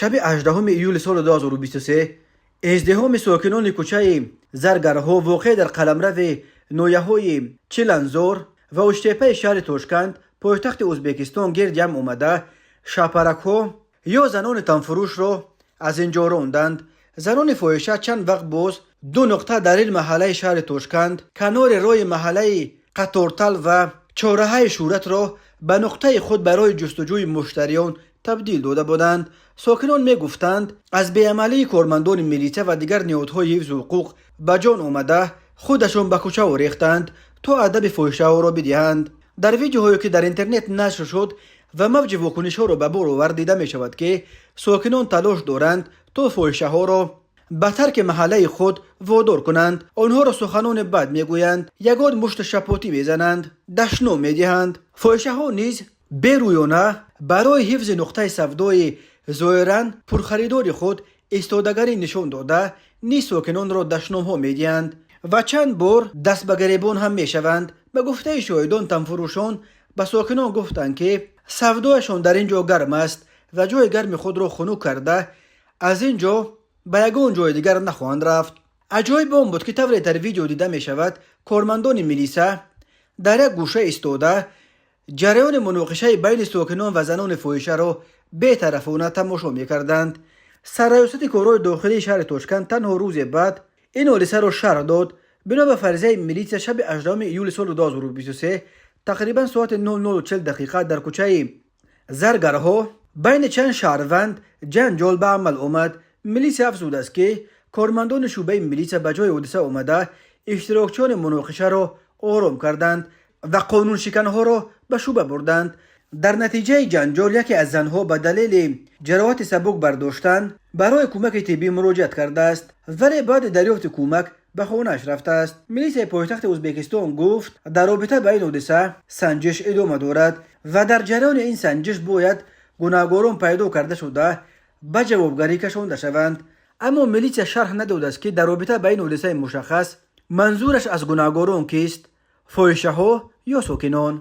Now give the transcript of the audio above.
Шаби 18 июли соли 2023 издиҳоми сокинони кӯчаи Заргарҳо, воқеъ дар қаламрави ноҳияҳои Чиланзор ва Уштепаи шаҳри Тошканд, пойтахти Ӯзбекистон, гирд ҷамъ омада, шабпаракҳо ё занони танфурӯшро аз ин ҷо ронданд. Занони фоҳиша чанд вақт боз ду нуқта дар ин маҳаллаи шаҳри Тошканд, канори роҳи маҳаллаи Қатортал ва чорраҳаи Шӯҳратро ба нуқтаи худ барои ҷустуҷӯи муштариён табдил дода буданд. Сокинон мегуфтанд, аз беамалии кормандони милитсия ва дигар ниҳодҳои ҳифзу ҳуқуқ ба ҷон омада, худашон ба кӯча орехтанд, то адаби фоҳишаҳоро бидиҳанд. Дар видеоҳое, ки дар интернет нашр шуд ва мавҷи вокунишҳоро ба бор овард, дида мешавад, ки сокинон талош доранд, то фоҳишаҳоро ба тарки маҳаллаи худ водор кунанд. Онҳоро суханони бад мегӯянд, ягон мушти шапотӣ мезананд, дашном медиҳанд. Фоҳишаҳо низ берӯёна барои ҳифзи нуқтаи савдои зоҳиран пурхаридори худ истодагарӣ нишон дода, низ сокинонро дашномҳо медиҳанд ва чанд бор даст ба гиребон ҳам мешаванд. Ба гуфтаи шоҳидон, танфурӯшон ба сокинон гуфтанд, ки савдояшон дар ин ҷо гарм аст ва ҷои гарми худро хунук карда, аз ин ҷо ба ягон ҷои дигар нахоҳанд рафт. Аҷоиб он буд, ки тавре дар видео дида мешавад, кормандони милиса дар як гӯша истода, ҷараёни муноқишаи байни сокинон ва занони фоҳишаро бетарафона тамошо мекарданд. Сарраёсати корҳои дохилии шаҳри Тошканд танҳо рӯзе баъд ин ҳодисаро шарҳ дод. Бино ба фарзияи милитсия, шаби 18 июли соли 2023 тақрибан соати 00:40 дақиқа дар кӯчаи Заргарҳо байни чанд шаҳрванд ҷанҷол ба амал омад. Милитсия афзудааст, ки кормандони шӯъбаи милитсия ба ҷои ҳодиса омада, иштирокчиёни муноқишаро ором карданд ва қонуншиканҳоро ба шӯъба бурданд. Дар натиҷаи ҷанҷол яке аз занҳо ба далели ҷароҳати сабук бардоштан барои кӯмаки тиббӣ муроҷиат кардааст, вале баъди дарёфти кӯмак ба хонааш рафтааст. Милитсияи пойтахти Ӯзбекистон гуфт, дар робита ба ин ҳодиса санҷиш идома дорад ва дар ҷараёни ин санҷиш бояд гунаҳгорон пайдо карда шуда, ба ҷавобгарӣ кашонда шаванд. Аммо милитсия шарҳ надодааст, ки дар робита ба ин ҳодисаи мушаххас манзураш аз гунаҳгорон кист: фоҳишаҳо ё сокинон.